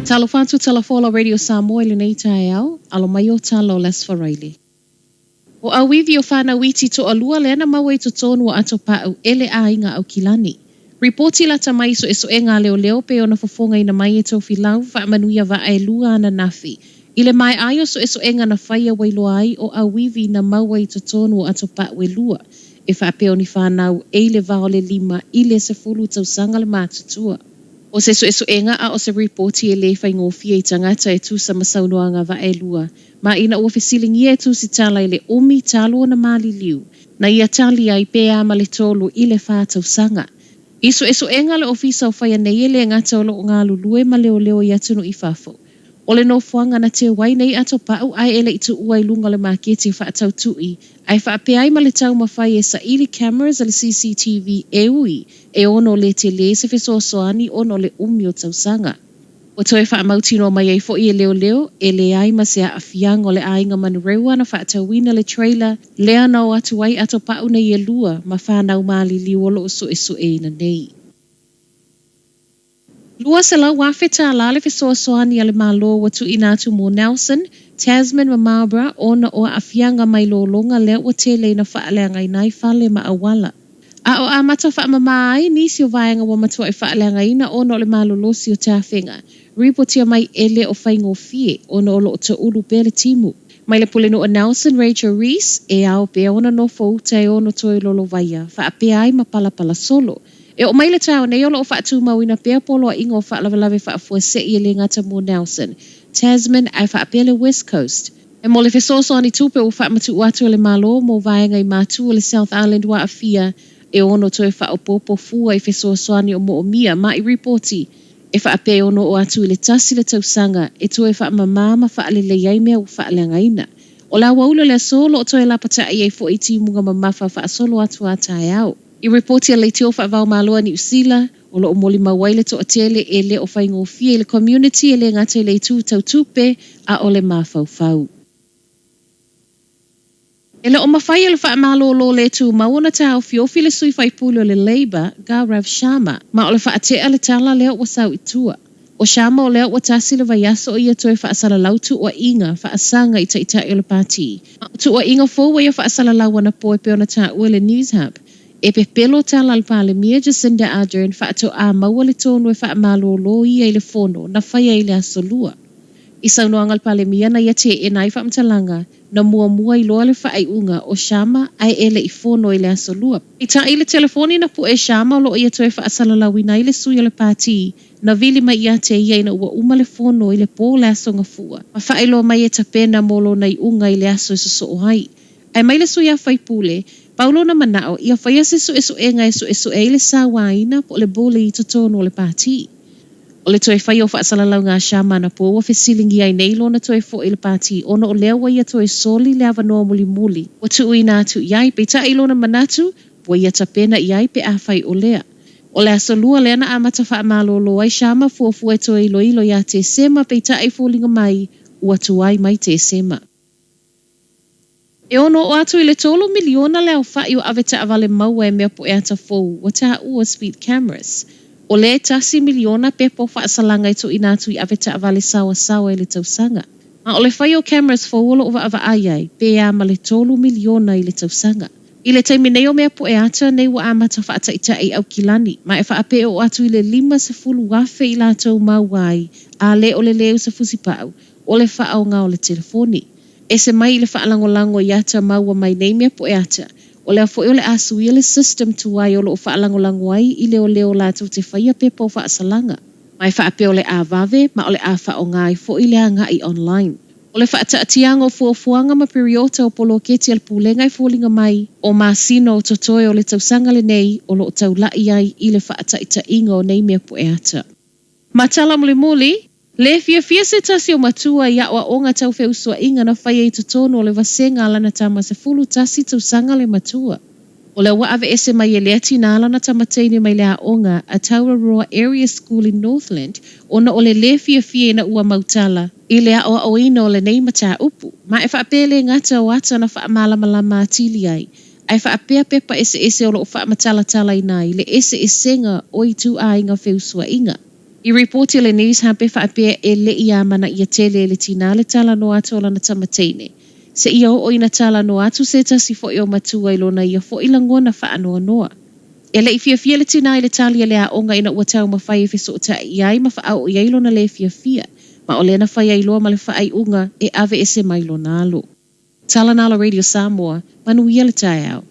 Talofa atu Talafola Radio Samoa i lenei taeao, alo mai o tala o le Aso Faraile. O ʻAuiwi o whānau iti toʻalua lea na maua i totonu o Atopa'u e le ʻāiga ʻAukilani. Ripoti lata mai i suʻesuʻega a leoleo pei ona fofogaina mai e Tofilau faamanuia va'a elua ananafi. I le maea ai o suʻesuʻega na faia ua iloa ai o ʻAuiwi na maua i totonu o Atopa'u elua e faapea o ni whānau e i le va o le lima i le 10 tausaga le matutua. O se suʻesuʻega a o se ripoti e lē faigofie i tagata e tusa ma saunoaga va'a elua Ma ina ua fesiligia e Tusitala i le ʻumi talu ona maliliu, na ia tali ai pea ma le tolu i le fā tausaga. I suʻesuʻega a le ofisa o faia nei e le gata o loʻo galulue ma leoleo i atunuu i fafo. O le nofoaga na teu ai nei atopaʻu ae e leʻi tuʻua i luga o le maketi e faatautuʻi ae faapea ai ma le taumafai e saʻili cameras a le CCTV e ui e ono le telē se fesoasoani ona o le ʻumi o tausaga. Ua toe faamautinoa mai ai foʻi e leoleo, e leai ma se aafiaga o le ʻāiga Manurewa na faatauina le trailer lea na o atu ai atopaʻu nei elua ma whānau maliliu o loʻo suʻesuʻeina nei. 200,000 tālā le fesoasoani a le Malo ua tuuina atu mo Nelson, Tasman ma Marlborough ona o aafiaga mai lologa lea ua tele ina faaleagaina ai fale ma auala. A o amata faamamā ai nisi o vaega ua matuaʻi faaleagaina ona o le malolosi o tafega. Ripotia mai e le o faigofie ona o loʻo toʻulu pea le timu. Mai le Pulenuu Nelson Rachel Reese e ao pea ona nofo uta e ono toe lolovaia faapea ai ma palapala solo. E oo mai le taeao nei o loʻo faatūmauina pea poloaiga o faalavelave faafuaseʻi e lē gata mo Nelson, Tasman ae faapea le West Coast. E mo le fesoasoani tupe ua faamatuʻu atu e le Malo mo vaega i mātū o le South Island ua aafia e ono toe faaopoopo fua i fesoasoani o moomia ma i ripoti e faapea e ono oo atu i le tasi le tausaga e toe faamamā ma faalelei ai mea ua faaleagaina. O le aoauli o le aso o loo toe lapataʻi ai foʻi timuga mamafa faasolo atu a taeao. I ripoti a leitio faavaomalo a Niu Sila, O loʻo molimau ai le toʻatele e le o faigofie i le community e lē gata i le itu tau tupe, ʻaʻole mafaufau. E le o mafai e le faamalōlō le tumau ona taofiofi le sui faipule o le Labour, Gaurav Sharma, ma o le faateʻa le tala lea ua sau i tua. O Sharma o lea ua tasi le vaiaso o ia toe faasalalau tuuaiga faasaga i taʻitaʻi o le pātī. Ma o tuuaiga fou ua ia faasalalau anapo e pei ona taua e le Newshub. E pepelo tala a le Palemia Jacinda Ardern faatoā maua le tonu e faamalōlō ia i le fono na faia i le aso Lua. I saunoaga a le Palemia na ia teena ai faamatalaga na muamua iloa le faaiuga o Sharma ae e leʻi fono i le aso Lua. Peitai le telefoni na puʻe Sharma o loo ia toe faasalalauina ai le sui o le pātī na vili mai ia te ia ina ua uma le fono i le pō le aso Gafua ma faailoa mai e tapena mo lona iuga i le aso e sosoo ai. Ae mai le sui a faipule, pau lona manaʻo, ia faia se suʻesuʻega e suʻesuʻe ai le sauāina po o le bully i totonu o le pātī. O le toe faia o faasalalauga a Sharma anapo ua fesiligia ai nei lona toe foʻi i le pātī ona o lea ua ia toe soli le avanoa mulimuli ua tuuina atu i ai, peitai i lona manatu, ua ia tapena i ai pe afai o lea. O le aso Lua lea na amata faamalōlō ai Sharma fuafua e toe iloilo iā Tesema peitai foliga mai ua tuai mai Tesema. E ono oo atu i le tolu miliona le aofaʻi o ʻavetaʻawale maua e mea poʻe ata fou ua taua speed cameras. O le tasi miliona pepa o faasalaga e tuuina atu i ʻavetaʻawale saoasaoa i le tausaga. Ma o le fai o cameras fou o loʻo vaʻavaʻai ai, pēā ma le tolu miliona i le tausaga. I le taimi nei o mea poʻe ata nei ua amata faataʻitaʻi ʻAukilani, ma e faapea oo atu i le 50,000 i latou maua ai, a le o le leu se fusipaʻu, o le faaoga o le telefoni. Ese mai i le faalagolago i ata maua mai nei mea poʻe ata, o lea foʻi o le a suia le system tuai o loo faalagolago ai i leoleo latou te faia pepa o faasalaga. Ma e faapea o le a vave ma o le a faaoga ai foʻi le agaʻi online. O le faataatiaga o fuafuaga ma piriota o poloketi a le Pulega e foliga mai, o masina o totoe o le tausaga lenei o loo taulaʻi ai i le faataʻitaʻiga o nei mea poʻe ata. Ma tala mulimuli, Le fiafia se tasi o matua i aʻoaʻoga tau feusuaiga na faia i totonu o le vasega a lana tama 11 tausaga le matua. O lea ua aveese mai e lea tinā lana tama teine mai le aoga a Tauraroa Area School i Northland ona o le lē fiafia ina ua mau tala i le aʻoaʻoina o lenei mataupu. Ma e faapea le gata o ata na faamalamalama atili ai, ae faapea pepa eseese o loo faamatalatalaina ai le eseesega o ituaiga feusuaiga. I ripoti a le Newshub e faapea e le i amanaia tele e le tinā le talanoa atu a lana tamateine, seia oo ina talanoa atu se tasi foi o matua i lona ia foi lagona faanoanoa. E le i fiafia le tinā i le tali a le aoga ina ua taumafai e fesootai i ai ma faaoo i ai lona lē fiafia, ma o lea na fai ai loa ma le faaiuga e aveese mai lona alo. Tala Nalo Radio Samoa, manuia le taeao.